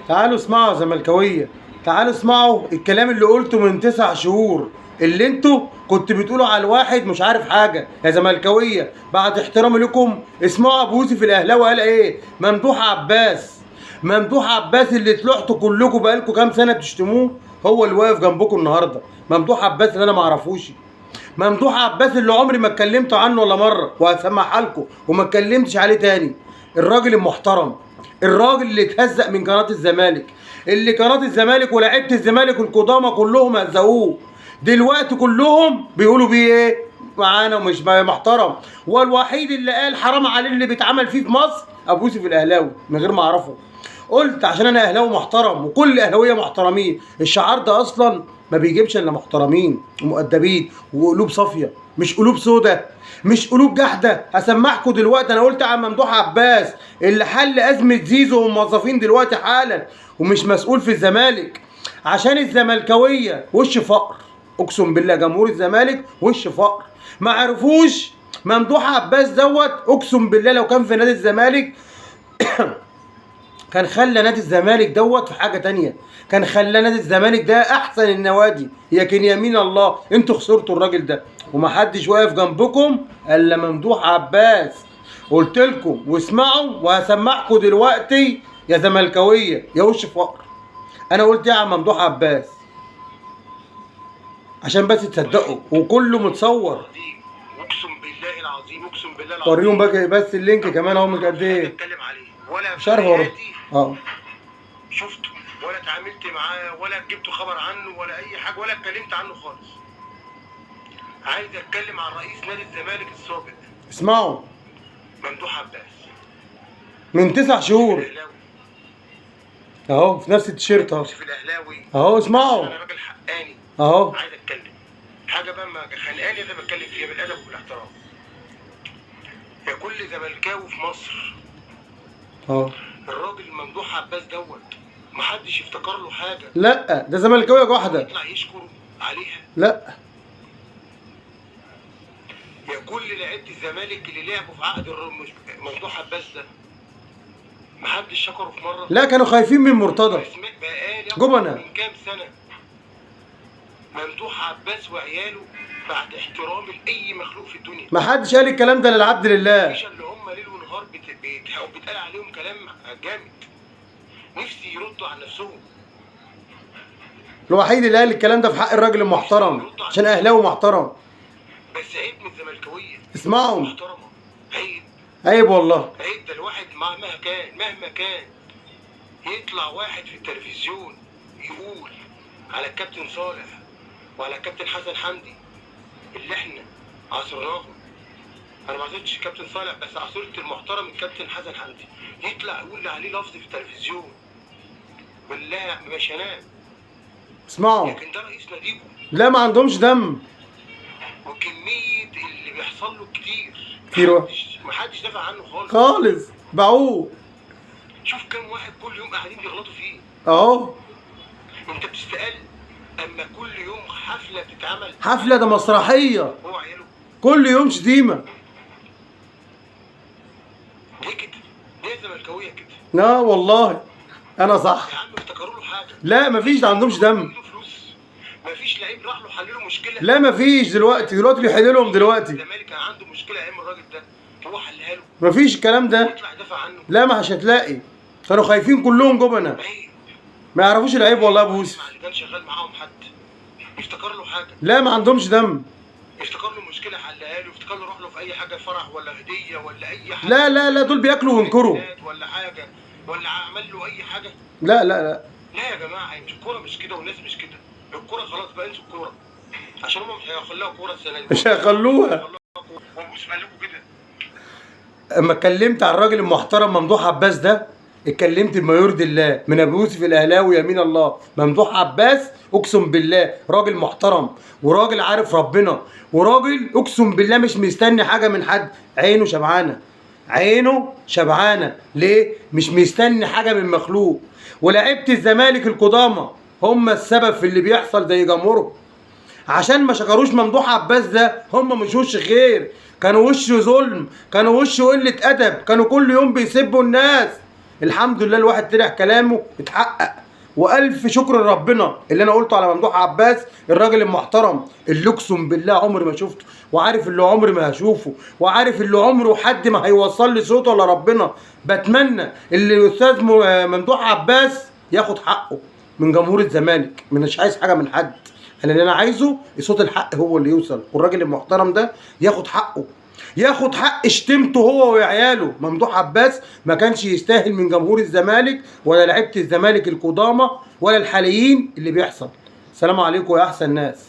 تعالوا اسمعوا يا زملكاويه، تعالوا اسمعوا الكلام اللي قلته من 9 شهور، اللي انتوا كنت بتقولوا على الواحد مش عارف حاجة. يا زملكاويه بعد احترامي لكم، اسمعوا ابو يوسف الاهلاوي قال ايه. ممدوح عباس، ممدوح عباس اللي طلعتوا كلكم بقالكم كام سنة بتشتموه، هو اللي واقف جنبكم النهارده. ممدوح عباس اللي انا ما اعرفوش، ممدوح عباس اللي عمري ما اتكلمت عنه ولا مرة، وهسمعها لكم وما اتكلمتش عليه تاني. الراجل المحترم، الراجل اللي اتهزق من قناة الزمالك، اللي قناة الزمالك ولاعيبه الزمالك القدامى كلهم هزقوه، دلوقتي كلهم بيقولوا بيه ايه معانا ومش محترم. والوحيد اللي قال حرام عليه اللي بيتعمل فيه في مصر ابو يوسف الاهلاوي، من غير ما اعرفه قلت عشان انا اهلاوي محترم وكل الاهلاوية محترمين. الشعار ده اصلا ما بيجيبش الا محترمين ومؤدبين وقلوب صافية، مش قلوب سودة، مش قلوب جحده. هسمعكم دلوقتي انا قلت عن ممدوح عباس اللي حل ازمة زيزو والموظفين دلوقتي حالا ومش مسؤول في الزمالك، عشان الزملكاويه وش فقر. اقسم بالله جمهور الزمالك وش فقر، ما عرفوش ممدوح عباس دوت. اقسم بالله لو كان في نادي الزمالك كان خلى نادي الزمالك دوت في حاجة تانية، كان خلى نادي الزمالك ده احسن النوادي. لكن يمين الله انتوا خسرتوا الراجل ده ومحدش واقف جنبكم الا ممدوح عباس. قلت لكم واسمعوا وهسمعكم دلوقتي يا زملكاويه يا وش فقر، انا قلت ايه عن ممدوح عباس عشان بس تصدقوا، وكله متصور. اقسم بالله العظيم، اقسم بالله العظيم. وريهم بقى بس ال link كمان اهو من قد ايه. اتكلم عليه ولا مش عارف اوريه. حياتي شفته ولا اتعاملت معاه ولا جبت خبر عنه ولا اي حاجة ولا اتكلمت عنه خالص. عايز اتكلم عن رئيس نادي الزمالك السابق اسمعوا ممدوح عباس من 9 شهور الاهلاوي. اهو في نفس التيشيرت اهو. يوسف الاهلاوي. اهو اسمعوا. انا راجل حقاني. اهو. عايز اتكلم حاجة بقى ما خانقاني لازم اتكلم فيها بالادب وبالاحترام. يا كل زملكاوي في مصر، اهو. الراجل ممدوح عباس دوت محدش يفتكر له حاجة. لا ده زملكاويه واحدة. يطلع يشكره عليها. لا. يا كل لعيبة الزمالك اللي لعبوا في عقد ممدوح عباس ده محدش شكره في مرة. لا كانوا خايفين من مرتضى. بقالي جبنة. من كام سنة ممدوح عباس وعياله بعد احترامي لاي مخلوق في الدنيا. ما حدش قال الكلام ده للعبد لله. مش اللي هم ليل ونهار بيتقال عليهم كلام جامد، نفسي يردوا على نفسهم. الوحيد اللي قال الكلام ده في حق الراجل المحترم عشان اهلاوي محترم. بس عيب من الزملكاويه. اسمعوا. محترمه، عيب. عيب والله. عيب. ده الواحد مهما كان، مهما كان يطلع واحد في التلفزيون يقول على الكابتن صالح وعلى الكابتن حسن حمدي اللي احنا عاصرناهم. انا ما عاصرتش الكابتن صالح بس عاصرت المحترم الكابتن حسن حمدي، يطلع يقول عليه لفظ في التلفزيون، بالله مش هنام. اسمعوا. لكن ده رئيس ناديكم. لا ما عندهمش دم. وكمية اللي بيحصل له كتير. كتير. محدش دافع عنه خالص. خالص باعوه. شوف كام واحد كل يوم قاعدين بيغلطوا فيه. اهو. انت بتستقل اما كل يوم حفلة بتتعمل. حفلة ده مسرحية. هو عياله. كل يوم شتيمه. ليه كده؟ ليه الزملكاويه كده؟ لا والله انا صح. يا عم افتكروا له حاجة. لا مفيش، ده عندهمش دم. له فلوس، مفيش لعيب راح له حل له مشكلة. لا مفيش دلوقتي، دلوقتي بيحلوا لهم دلوقتي. الزمالك كان عنده مشكلة ايام الراجل ده هو حلها له. مفيش الكلام ده. يطلع يدافع عنه. لا ما مش هتلاقي، كانوا خايفين كلهم جبنه. عيب. ما يعرفوش العيب والله يا ابو يوسف. مع اللي كان شغال معاهم حد يفتكر له حاجة. لا ما عندهمش دم. يفتكر له مشكلة حلها له، يفتكر له روح له في اي حاجة، فرح ولا هديه ولا اي حاجة. لا لا لا دول بياكلوا وينكروا. ولا حاجة ولا عمل له اي حاجة. لا لا لا. لا يا جماعة مش الكورة مش كده والناس مش كده. الكورة خلاص بقى، انسوا الكورة عشان هم مش هيخلوها كورة السنة دي. مش هيخلوها. وابوس قال لكم كده. اما اتكلمت على الراجل المحترم ممدوح عباس ده اتكلمت بما يرضي الله من ابو يوسف الاهلاوي. يمين الله ممدوح عباس اقسم بالله راجل محترم وراجل عارف ربنا وراجل اقسم بالله مش مستني حاجة من حد. عينه شبعانه، عينه شبعانه. ليه مش مستني حاجة من مخلوق؟ ولاعيبه الزمالك القدامى هم السبب في اللي بيحصل زي جمهورهم، عشان ما شكروش ممدوح عباس ده. هم مش وش خير، كانوا وش ظلم، كانوا وش قلة أدب، كانوا كل يوم بيسبوا الناس. الحمد لله الواحد طلع كلامه اتحقق، والف شكر لربنا اللي انا قلته على ممدوح عباس الراجل المحترم اللي اقسم بالله عمري ما شفته، وعارف اللي عمري ما هشوفه، وعارف اللي عمره حد ما هيوصل لي صوته الا ربنا. بتمنى اللي الاستاذ ممدوح عباس ياخد حقه من جمهور الزمالك، مش عايز حاجة من حد، انا اللي انا عايزه صوت الحق هو اللي يوصل، والراجل المحترم ده ياخد حقه، ياخد حق شتمته هو وعياله. ممدوح عباس ما كانش يستاهل من جمهور الزمالك ولا لعيبة الزمالك القدامى ولا الحاليين اللي بيحصل. السلام عليكم يا احسن ناس.